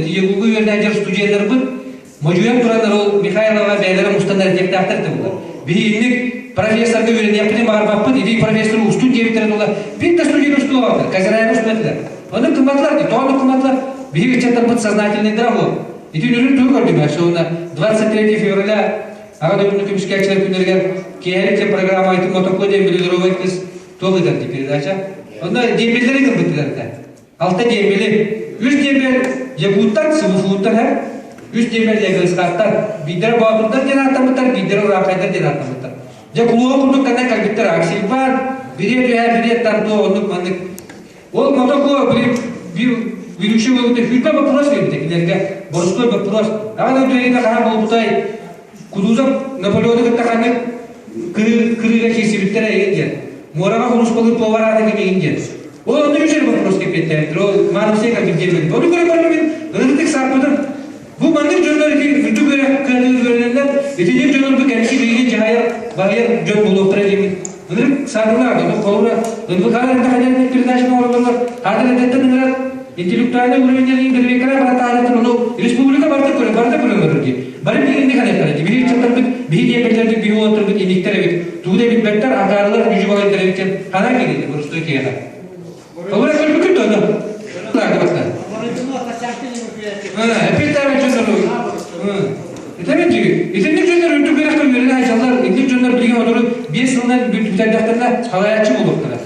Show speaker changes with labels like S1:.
S1: ЯГУ-га үөрэнээччи студеннарбыт модьуйан тураннар ол Михайлова бэйэлэрэ мустан эрдиэхтээхтэр да буолар. Биһиги профессорга үөрэниэхпитин баҕарбаппыт, ити профессоры устун диэбиттэрин тула биир да студент устулаабаттар, Казираева устун этилэр. Ону кымматылар дии, тоҕо кымматылар? Биһиги ыччаттарбыт сознательныйдара буол. Ити үнүрүн тугу көрдүм, сонно 23 февраля Аҕа дойдуну көмүскээччилэр күннэригэр киэһэлик диэн программа айтым мотоко диэн билилеровай кыз туох ыытар дии передача. Онно диэмбэллэри гыммыттар этэ. Алта диэмбэли. Үс диэмбэл якуттар, СВФУттар һэ. Үс диэмбэл ягылыскааттар. Биирдэрэ боотурдар диэн ааттаммыттар, биирдэрэ ураахайдар диэн ааттаммыттар. Дьэ кулуоҕу курдук канна кэлбиттэр Аксельбан, бириэ түһэ, бириэ тардуо, оннук маннык. Ол мотоко били ведущий буолбута сүүрбэ вопрос биэрбитэ кинилэргэ боростуой вопрос. Аҕа дойду эйиэхэ хаһан буолбутай? Кутузов Наполеону кытта ханнык кырыыга киирсибиттэрэ эйигин диэн. Муораҕа хомуспалыыр повар аата ким эйигин диэн. Ол онно үс эрэ вопрос кэппиэттээбиттэр. Ол Маанусия кэлбит диэн. Ону көрө көрө мин ынырытык сааппытым. Бу маннык дьоннор ити үрдүк үөрэх кыһатыгар үөрэнэллэр. Итинник дьоннор бу кэнники биһиги дьаһайар, баһыйар дьон буолуохтара диэммит. Ынырык саатылаах, ону холобура НВК-ар эрдэ ханьан передачаны оҥороллор, хаатыр эрдэттэн ыҥырар интеллектуальнай уровеннарын бэрэбиэркэлээн баран таһаарыттан ону республика барыта көрөн, барыта көрөн олорор дии. Бары биһигини ханыахтара дии. Биһиги ыччаттарбыт, биһиги диэбэттэрбит, биһиги уолаттарбыт иниктэр эбит. Тугу да билбэттэр, акаарылар, ньүдьү-балайдар эбит диэн ханаа киирдэ, боростуой киһиэхэ. Холобура көрбүккүт дуо? Этэбин дии, итинник дьоннор үрдүк үөрэххэ үөрэнэ сылдьаллар, итинник дьоннор билигин отору 5 сылынан бүтэрдэхтэринэ салайааччы буолуохтара.